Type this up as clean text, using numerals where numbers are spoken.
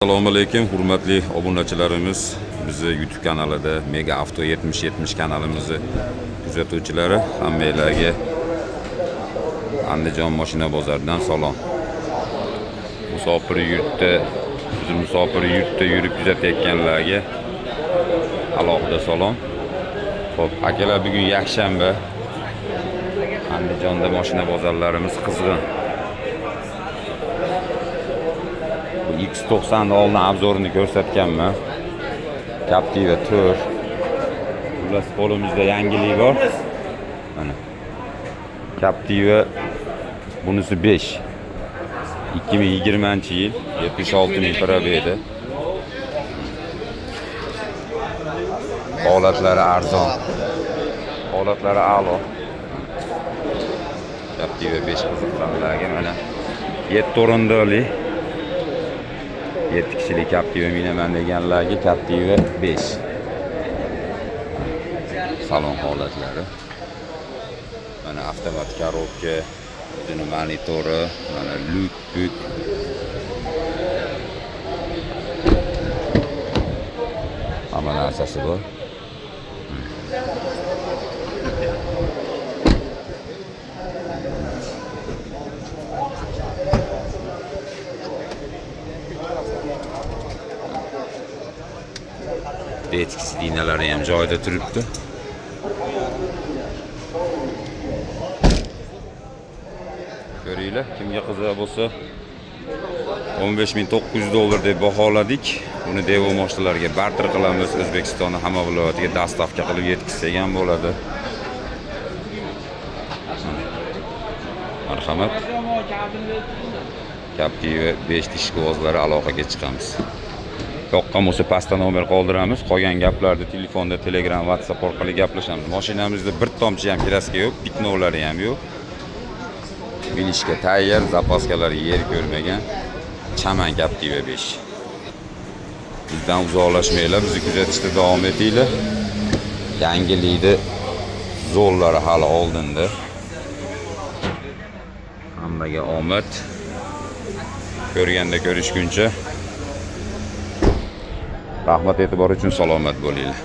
Assalomu alaykum, hurmatli obunachilarimiz, bizni YouTube kanalida Mega Avto 7070 kanalimizni kuzatuvchilari, hammanglarga Andijon mashina bozoridan salom. Musofir yurtda, bizni musofir yurtda yurib kuzatayotganlarga alohida salom. Xo'p, akalar, bugun yakshanba. Andijonda mashina bozorlarimiz qizg'in. Bu X90 ni oldin обзор ini ko'rsatganman. Captiva 4. Xullas, qo'limizda yangilik bor. Mana. Captiva, bunisi 5. 2020-yil, 76 ming пробег da. Holatlari arzon. Holatlari a'lo. Captiva 5 qiziqqanlarga mana 7 o'rindiqli, 7 kishilik Captiva minaman deganlarga Captiva 5. Salon holatlari. Mana avtomat коробка, o'zini monitori, mana lyuk, puk. Hamma narsasi bor. Детский сиденья lari ham joyida turibdi. Ko'ringlar, kimga qiziq bo'lsa, 15 900 dollar deb baholadik. Buni devo mashinalarga barter qilamiz. O'zbekistonning hamma viloyatiga доставка qilib yetkazsak ham bo'ladi. Marhamat. Captiva 5 ishqibozlari, aloqaga chiqamiz. Yoqqan bo'lsa, pastda nomer qoldiramiz. Qolgan gaplarni telefonda, Telegram, WhatsApp orqali gaplashamiz. Mashinamizda bir tomchi ham краска yo'q, пятно lari ham yo'q. Minishga tayyor, запаска lari yer ko'rmagan. Chaman Captiva 5. Bizdan uzoqlashmanglar, bizni kuzatishda davom etinglar. Yangilikni zo'rlari hali oldinda. Hammaga omad. Ko'rganda ko'rishguncha. Rahmat e'tibor uchun, salomat bo'linglar.